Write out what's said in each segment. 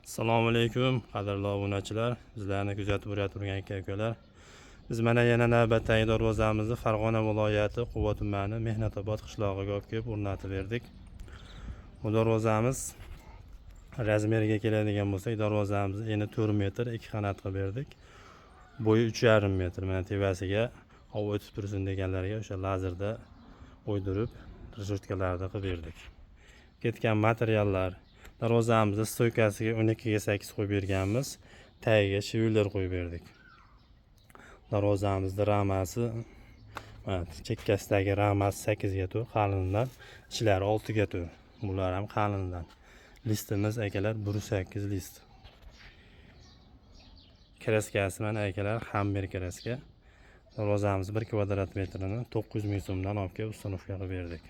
Assalomu alaykum, qadrli obunachilar, bizlarni kuzatib borayotgan aka ukalar. Biz mana yana navbatdagi darvozamizni Farg'ona viloyati Quva tumani Mehnatobod qishlog'iga olib kelib o'rnatib berdik. Bu darvozamiz razmeriga keladigan bo'lsak, darvozamiz eni 4 metr, 2 qanat qilib berdik. Bo'yi 3,5 metr. Mana tepasiga havo o'tib tursin deganlarga o'sha lazerda qo'ydirib, reshetkalarni qilib berdik. Ketgan materiallar: darvozamizni стойка siga 12 ga 8 qo'yib berganmiz, tagiga швеллер qo'yib berdik. Darvozamizni ramasi, mana chekkasidagi ramasi 8 ga 4 qalindan, ichlari 6 ga 4, bular ham qalindan. Listimiz, akalar, 108 list. Краска si mana, akalar, Hammer краска. Darvozamiz 1 kvadrat metrini 900 ming so'mdan olib kelib установка qilib berdik.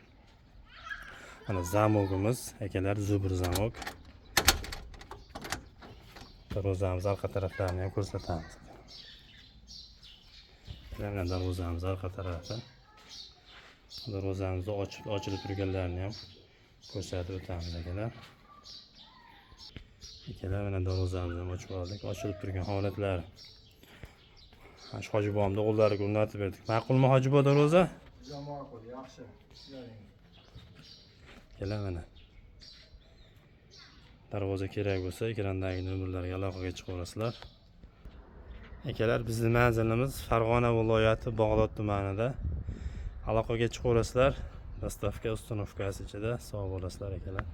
Mana замок imiz, akalar, Zubr замок. Darvozamiz orqa taraflarini ham ko'rsatamiz. Mana darvozamiz orqa tarafi. Darvozamizni ochib, ochilib turganlarini ham ko'rsatib o'tamiz, akalar. Akalar, mana darvozamizni ham ochib oldik, ochilib turgan holatlari. Mana shu hoji bobomni qo'llariga o'rnatib berdik. Ma'qulmi, hoji bobo, darvoza? Juda ma'qul, yaxshi. Ishlaring. Akalar, mana darvoza kerak bo'lsa, ekrandagi nomerlarga aloqaga chiqaverasizlar. Akalar, bizni manzilimiz Farg'ona viloyati Bog'dod tumanida. Aloqaga chiqaverasizlar, доставка, установка si ichida. Sog' bo'lasizlar, akalar.